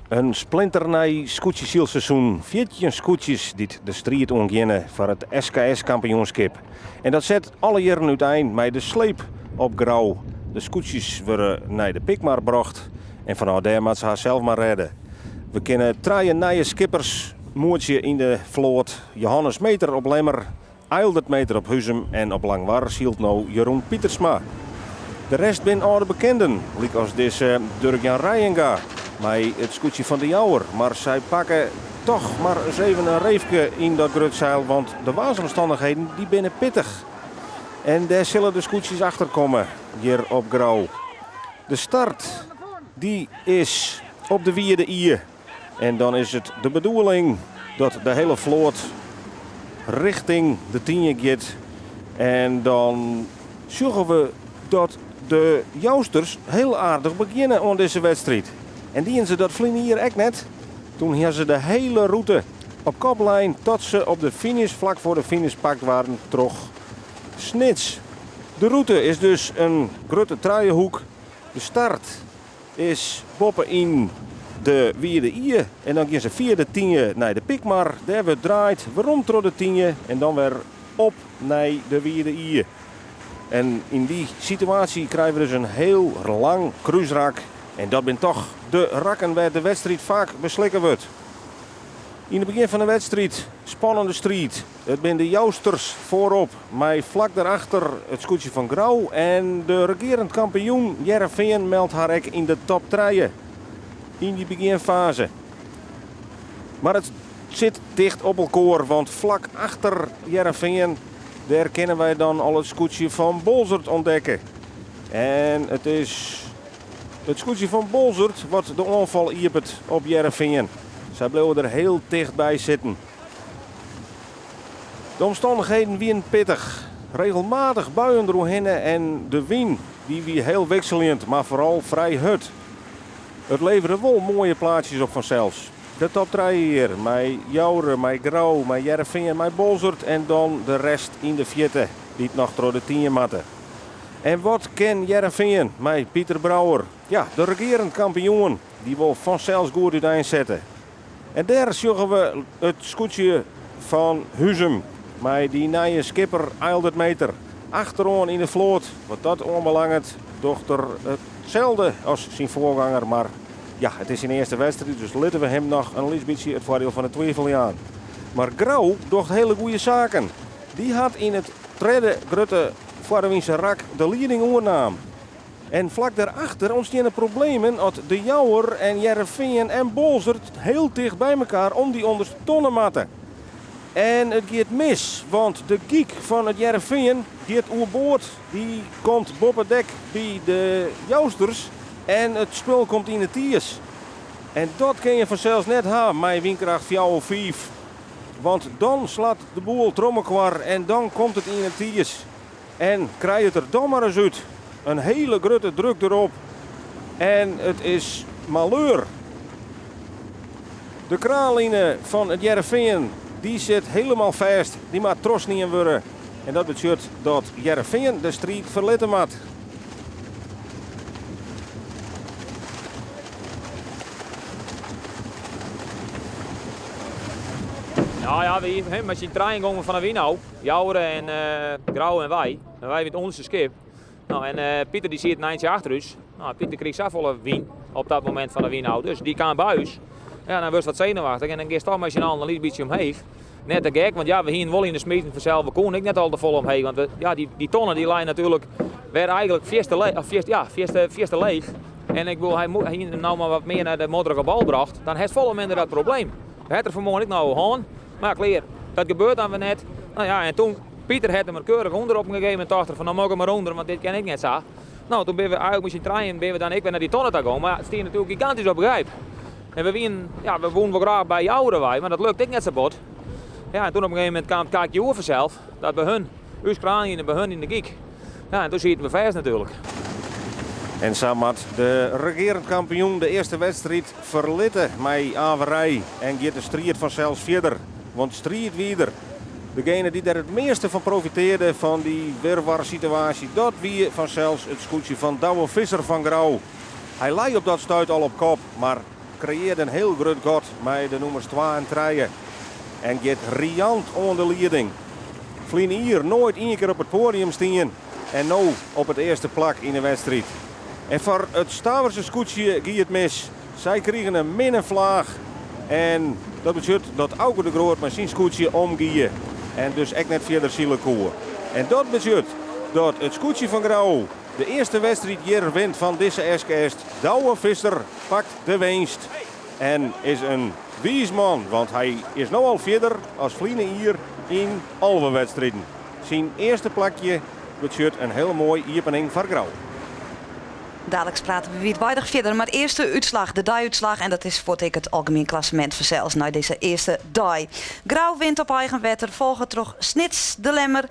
In splinternij skûtsjesylseizoen, 14 skûtsjes dy't de striid oangeane foar it SKS-kampioenskip. En dat set alle jierren útein mei de sleep op Grou. De skûtsjes wurde nei de Pikmar brocht en fanôf dêr moatte se harsels mar rêde. We kinne trije nije skippers moetsje yn de float. Johannes Meeter op Lemmer, Eildert Meeter op Huzum en op Langwar sylt no Jeroen Pietersma. De rest bin âlde bekenden, lykas dizze Durk-Jan Reijenga mei it skûtsje fan De Jouwer. Mar sy pakke toch mar ris even in reefke yn dat grutseil, want de waarsomstannichheden dy binne pittich. En dêr sille de skûtsjes achter komme hjir op Grou. De start dy is op de Wierde Ie. En dan is it de bedoeling dat de hele float richting de Tynje giet. En dan sjogge we dat de Jousters heel aardich begjinne oan dizze wedstriid. En dienen se dat ferline jier ek net? Toen ha se de hele rûte op kop lein tot se op de finish, flak foar de finish pakt waarden troch Snits. De rûte is dus in grutte trijehoek. De start is boppe yn de Wierde Ie en dan gean se fia de Tynje nei de Pikmar. Dêr wurdt draaid, werom troch de Tynje en dan wer op nei de Wierde Ie. En yn dy situaasje krije we dus in heel lang krúsrak en dat bin toch de rakken wêr't de wedstriid faak beslikke wurdt. Yn it begjin fan de wedstriid spannende striid. It binne de Jousters foarop, mei flak dêrachter it skûtsje fan Grou en de regearend kampioen Hearrenfean meldt har ek yn de top trije yn dy begjinfaze. Mar it sit ticht op elkoar, want flak achter Hearrenfean dêr kinne wy dan al it skûtsje fan Boalsert ûntdekke. En it is it skûtsje fan Boalsert wat de oanfal iepet op Hearrenfean. Sy bliuwe der heel ticht by sitten. De omstannichheden wienen pittich. Regelmatich buien deroerhinne en de wyn dy wie heel wikseljend, mar foaral frij hurd. It levere wol moaie plaatsjes op fansels. De top trije hjir, mei Joure, mei Grou, mei Hearrenfean, mei Boalsert en dan de rest yn de fierte dy't noch troch de Tynje moatte. En wat kin Hearrenfean mei Pieter Brouwer? Ja, de regearend kampioen, dy wol fansels goed úteinsette. En dêr sjogge we it skûtsje fan Huzum mei dy nije skipper Eildert Meeter. Achteroan yn de float, wat dat oanbelanget, docht er itselde as syn foarganger, mar ja, it is syn earste wedstriid, dus litte we him noch in lyts bytsje it foardiel fan de twivel jaan. Mar Grou docht hele goede saken. Dy hat yn it tredde grutte foarewynse rak de lieding oernaam. En flak dêrachter ûntsteane problemen as De Jouwer en Hearrenfean en Boalsert heel ticht by mekaar om dy ûnderste tonne moatte. En it giet mis, want de gyk fan it Hearrenfean giet oerboard. Dy komt boppe dek by de Jousters en it spul komt yn it iis. En dat kin je fansels net ha mei wynkracht fjouwer of fiif, want dan slacht de boel troch mekoar en dan komt it yn it iis. En krij it der dan mar ris út. In hele grutte druk derop en it is maleur. De kraanline fan it Hearrenfean dy sit helemaal fêst. Dy moat trochsnien wurde. En dat betsjut dat Hearrenfean de striid ferlitte moat. Nou ja, we mei syn trijen gongen fan de wyn ôf. Joure en Grou en wy. En wy wiene it ûnderste skip. No, en Pieter dy siet in eintsje achter ús. No, Pieter krige safolle wyn op dat momint fan de wyn ôf. Dus dy kaam by ús. Ja, dan wurdst wat senuwachtich en dan giest toch mei syn allen in lyts bytsje omheech. Net te gek, want ja, we hienen wol yn de smiten fansels, we koenen ek net al te folle omheech. Want we, ja, dy, dy tonne dy lei natuerlik wer eigentlik fierste le-, of fierste, ja, fierste, fierste leech. En ik bedoel, hy mo-, hy hie him nou mar wat mear nei de modderige bal brocht, dan hast folle minder dat probleem. We hat er fanmoarn ek no hân. Mar klear, dat gebeurt dan wer net. Nou ja, en toen, Pieter hat him er keurich ûnder op in gegeven momint tocht er fan no moat ik er mar ûnder, want dit kin ik net sa. No, toen binne we eigentlik mei syn trijen binne we dan ek wer nei dy tonne ta gong, mar ja, it stie natuerlik gigantysk op gryp. En we wienen, ja, we woenen wol graach by Joure wei, mar dat lukt ek net sa bot. Ja, en toen op in gegeven momint kaam it kaakje oer fansels, dat by hun, ús kraan hiene by hun yn de gyk. Ja, en toen sieten we fêst natuerlik. En sa moat de regearend kampioen de earste wedstriid ferlitte mei averij en giet de striid fansels fierder. Want striid wie der. Degene dy't der it measte fan profitearde fan dy wirwar-situaasje, dat wie fansels it skûtsje fan Douwe Visser fan Grou. Hy lei op dat stuit al op kop, mar kreëarret in hiel grut gat mei de nûmers 2 en 3. En giet riant oan de lieding. Ferline jier noait ien kear op it poadium stien. En no op it earste plak yn de wedstriid. En foar it Staverse skûtsje gie it mis. Sy krigen in minne flaach. En dat betsjut dat Auke de Groot mei syn skûtsje omgie. En dus ek net fierder sile koe. En dat betsjut dat it skûtsje fan Grou de earste wedstriid hjir wint fan dizze SKS. Douwe Visser pakt de winst. En is in wiis man, want hy is no al fierder as ferline jier yn 11 wedstriden. Syn earste plakje betsjut in hiel moaie iepening foar Grou. Daliks prate we wiidweidich fierder, mar earst de útslach, de deiútslach. En dat is fuort ek it algemien klassemint fansels nei dizze earste dei. Grou wint op eigen wetter, folge troch Snits, De Lemmer.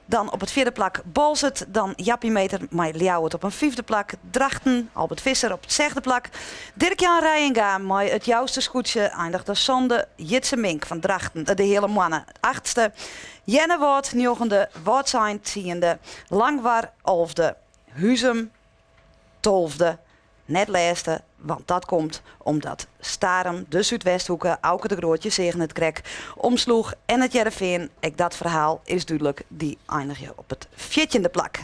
Dan op it fjirde plak Boalsert, dan Jappie Meeter mei Ljouwert op in fyfde plak. Drachten, Albert Visser op it sechde plak. Dirk-Jan Reijenga mei it Jouster skûtsje eindiget as sânde. Jitse Mink fan Drachten, de Heale Moanne, achtste. Earnewâld njoggende, Wâldsein tsiende, Langwar alfde, Huzum tolfde. Net lêste, want dat komt omdat Starum, de Súdwesthoeke, Auke de Groot, je seagen it krekt, omsloech en it Hearrenfean, ek dat ferhaal is dúdlik, dy einigje op it fjirtjinde plak.